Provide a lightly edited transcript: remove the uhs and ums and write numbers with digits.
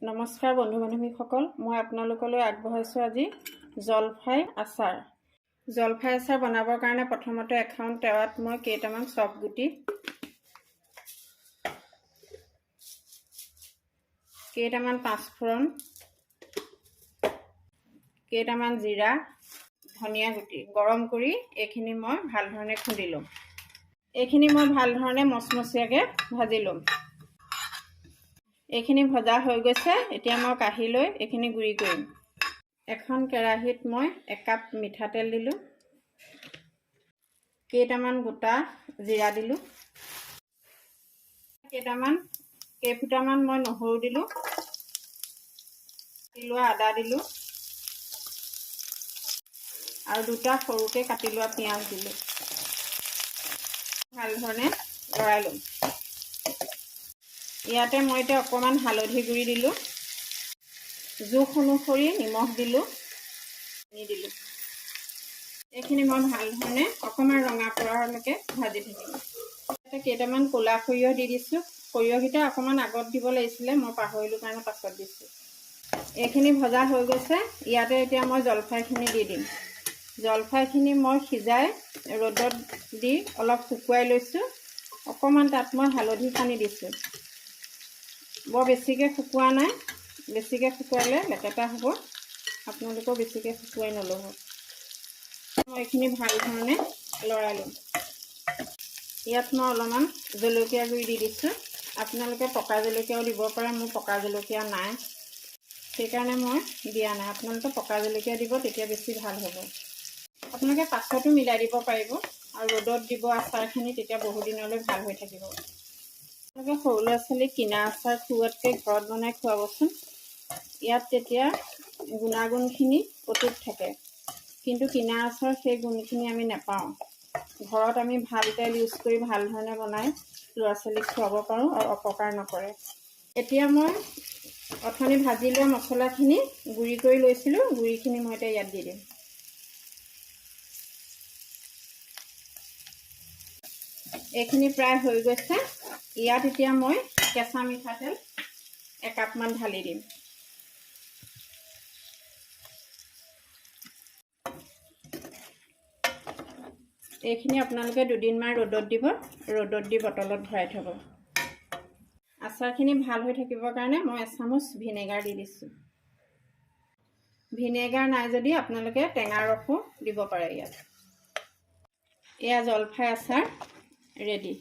নমস্কাৰ বন্ধু বান্ধৱীসকল, মই আপোনালোকলৈ আগবঢ়াইছোঁ আজি জলফাই আচাৰ। জলফাই আচাৰ বনাবৰ কাৰণে প্ৰথমতে এখন টেৱাত মই কেইটামান চফ গুটি, কেইটামান পাঁচফোৰণ, কেইটামান জিৰা, ধনিয়া গুটি গৰম কৰি এইখিনি মই ভাল ধৰণে খুন্দি ল'ম। এইখিনি মই ভাল ধৰণে মচমচীয়াকৈ ভাজি ল'ম। এইখিনি ভজা হৈ গৈছে। এতিয়া মই কাঢ়ি লৈ এইখিনি গুড়ি কৰিম। এখন কেৰাহীত মই একাপ মিঠাতেল দিলোঁ, কেইটামান গোটা জিৰা দিলোঁ, কেইফুটামান মই নহৰু দিলোঁ, কাটি লোৱা আদা দিলোঁ আৰু দুটা সৰুকৈ কাটি লোৱা পিঁয়াজ দিলোঁ। ভাল ধৰণে লৰাই ল'ম। ইয়াতে মই এতিয়া অকণমান হালধি গুড়ি দিলোঁ, জোখ অনুসৰি নিমখ দিলোঁ, দিলোঁ। এইখিনি মই ভাল ধৰণে অকণমান ৰঙা পৰালৈকে ভাজি থাকিম। ইয়াতে কেইটামান ক'লা সৰিয়হ দি দিছোঁ। সৰিয়হকেইটা অকণমান আগত দিব লাগিছিলে, মই পাহৰিলোঁ কাৰণে পাছত দিছোঁ। এইখিনি ভজা হৈ গৈছে। ইয়াতে এতিয়া মই জলফাইখিনি দি দিম। জলফাইখিনি মই সিজাই ৰ'দত দি অলপ শুকুৱাই লৈছোঁ। অকণমান তাত মই হালধি সানি দিছোঁ। বৰ বেছিকৈ শুকোৱা নাই। বেছিকৈ শুকুৱালে লেতেৰা হ'ব। আপোনালোকেও বেছিকৈ শুকুৱাই নল'ব। মই এইখিনি ভাল ধৰণে লৰাই ল'ম। ইয়াত মই অলপমান জলকীয়া গুড়ি দি দিছোঁ। আপোনালোকে পকা জলকীয়াও দিব পাৰে। মোৰ পকা জলকীয়া নাই, সেইকাৰণে মই দিয়া নাই। আপোনালোকে পকা জলকীয়া দিব, তেতিয়া বেছি ভাল হ'ব। আপোনালোকে পাছতো মিলাই দিব পাৰিব আৰু ৰ'দত দিব আচাৰখিনি, তেতিয়া বহুদিনলৈ ভাল হৈ থাকিব। আপোনালোকে সৰু ল'ৰা ছোৱালীক কিনা আচাৰ খুওৱাতকৈ ঘৰত বনাই খুৱাবচোন। ইয়াত তেতিয়া গুণাগুণখিনি অটুট থাকে। কিন্তু কিনা আচাৰ সেই গুণখিনি আমি নাপাওঁ। ঘৰত আমি ভাল তেল ইউজ কৰি ভাল ধৰণে বনাই ল'ৰা ছোৱালীক খুৱাব পাৰোঁ আৰু অপকাৰ নকৰে। এতিয়া মই অথনি ভাজি লোৱা মছলাখিনি গুড়ি কৰি লৈছিলোঁ। গুড়িখিনি মই এতিয়া ইয়াত দি দিম। এইখিনি প্ৰায় হৈ গৈছে। ইয়াত এতিয়া মই কেঁচা মিঠাতেল একাপমান ঢালি দিম। এইখিনি আপোনালোকে দুদিনমান ৰ'দত দিব। ৰ'দত দি বটলত ভৰাই থ'ব। আচাৰখিনি ভাল হৈ থাকিবৰ কাৰণে মই এচামুচ ভিনেগাৰ দি দিছোঁ। ভিনেগাৰ নাই যদি আপোনালোকে টেঙা ৰসো দিব পাৰে ইয়াত। এয়া জলফাই আচাৰ ৰেডি।